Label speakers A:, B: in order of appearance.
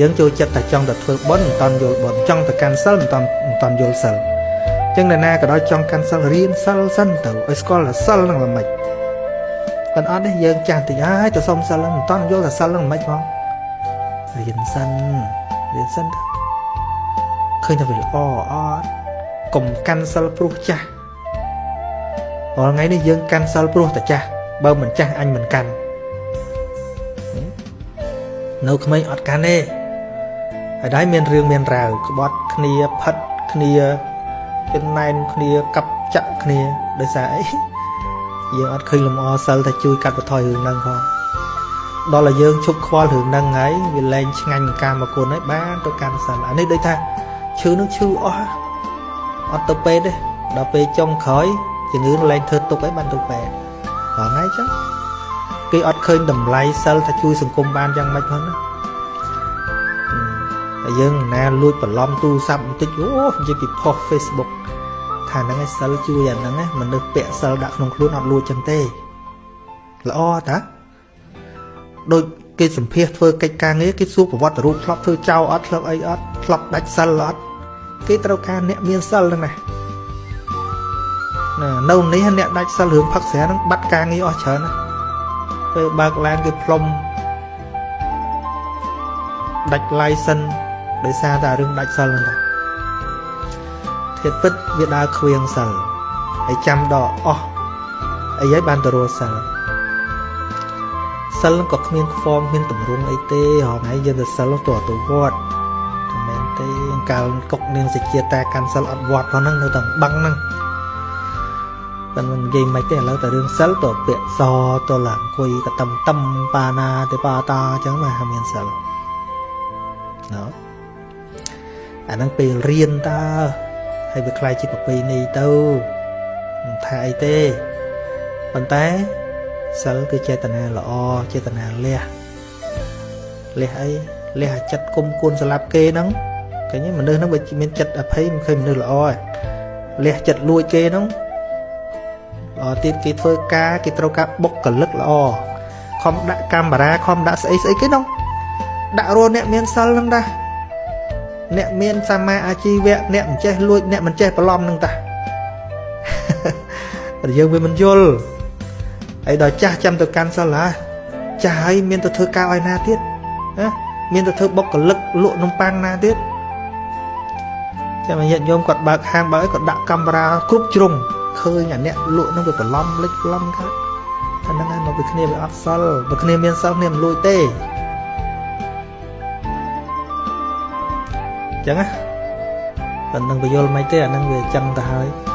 A: យើងចូលចិត្តតែចង់តែធ្វើបុណ្យមិនតន់យល់បុណ្យចង់តែកាន់សិលមិនតន់មិនតន់យល់សិលអញ្ចឹងនរណាក៏ដោយចង់កាន់សិលរៀនសិលសិនទៅឲ្យស្គាល់ថាសិលហ្នឹងល្មិចប៉ុន្តែអត់ទេយើងចាស់តិចហើយទៅសុំសិលហ្នឹងមិនតន់យល់ថាសិលហ្នឹងល្មិចផងរៀនសិនរៀនសិនទៅឃើញថាវាល្អអត់កុំកាន់សិលព្រោះចាស់រាល់ថ្ងៃនេះយើងកាន់សិលព្រោះតែចាស់បើមិនចាស់អញមិនកាន់នៅក្មេងអត់កាន់ទេហើយដែរមានរឿងមានរ៉ាវក្បត់គ្នាផិតគ្នាចំណែនគ្នាកັບចាក់គ្នាដោយសារអីយើងអត់ឃើញលំអសិលថាជួយកាត់បន្ថយរឿងហ្នឹងផងដល់តែយើងឈប់ខ្វល់រឿងហ្នឹងហើយវាលែងឆ្ងាញ់កាមគុណហើយបានទៅកាន់សិលអានេះដូចថាឈឺនឹងឈឺអស់អត់ទៅពេទ្យទេដល់ពេលចុងក្រោយជំងឺនឹងលែងធ្វើទុកអីបានទៅពេទ្យរាល់ថ្ងៃចឹងគេអត់ឃើញតម្លៃសិលថាជួយសង្គមបានយ៉ាងម៉េចផងណាហើយយើងណាលួចបន្លំទូរស័ព្ទបន្តិចអូនិយាយពីផុស Facebook ថាហ្នឹងឯងសិលជួយអាហ្នឹងណាមនុស្សពាក់សិលដាក់ក្នុងខ្លួនអត់លួចចឹងទេល្អតាដូចគេសម្ភាសធ្វើកិច្ចការងារគេសួរប្រវត្តិរូបធ្លាប់ធ្វើចោលអត់ធ្លាប់អីអត់ធ្លាប់ដាច់សិលអត់គេត្រូវការអ្នកមានសិលហ្នឹងណាណានៅនេះអ្នកដាច់សិលរឿងផឹកស្រាហ្នឹងបាត់ការងារអស់ច្រើនណាពេលបើកឡានគេផ្លុំដាច់ license ដោយសារតែរឿងដាច់សិលហ្នឹងតាធាតុពិតវាដើរខ្វៀងសិលហើយចាំដល់អស់អីហើយបានទៅរស់សិលសិលក៏គ្មានខ្វមគ្មានតម្រង់អីទេរាល់ថ្ងៃយើងទៅសិលទៅទៅវត្តតែមែនទេកាលកុកនាងសជាតាកាន់សិលអត់វត្តផងហ្នឹងនៅតែបឹងហ្នឹងតែមិននិយាយមិនទេឥឡូវតែរឿងសិលទៅពាក្យសទៅឡើងអង្គុយកតឹមតឹមបាណាទេបាតាអញ្ចឹងមកមានសិលណោះអាហ្នឹងពេលរៀនតើហើយវាខ្លាយជាប្រពៃណីទៅមិនថាអីទេប៉ុន្តែសិលគឺចេតនាល្អចេតនាលះលះអីលះអាចិត្តគុំគួនស្លាប់គេហ្នឹងឃើញមនុស្សហ្នឹងវាមានចិត្តអភ័យមិនឃើញមនុស្សល្អទេលះចិត្តលួចគេហ្នឹងល្អទៀតគេធ្វើការគេត្រូវការបុគ្គលិកល្អខំដាក់កាមេរ៉ាខំដាក់ស្អីស្អីគេហ្នឹងដាក់រស់អ្នកមានសិលហ្នឹងដែរអ្នកមានសម្មាអាជីវៈអ្នកមិនចេះលួចអ្នកមិនចេះបន្លំហ្នឹងតាតែយើងវាមិនយល់ហើយដល់ចាស់ចាំទៅកាន់សិលហ่าចាស់ហើយមានទៅធ្វើការឲ្យណាទៀតណាមានទៅធ្វើបុគ្គលិកលក់នំប៉័ងណាទៀតចាំញាតិញោមគាត់បើកហាងបើកអីគាត់ដាក់កាមេរ៉ាគ្រប់ជ្រុងឃើញអាអ្នកលក់ហ្នឹងវាបន្លំលិចបន្លំកើតថាហ្នឹងហើយមកពីគ្នាវាអត់សិលបើគ្នាមានសិលគ្នាមិនលួចទេអញ្ចឹងណាប៉ុណ្្នឹងបញ្យល់មិនទេអាហ្នឹងវាចឹងទៅហើយ។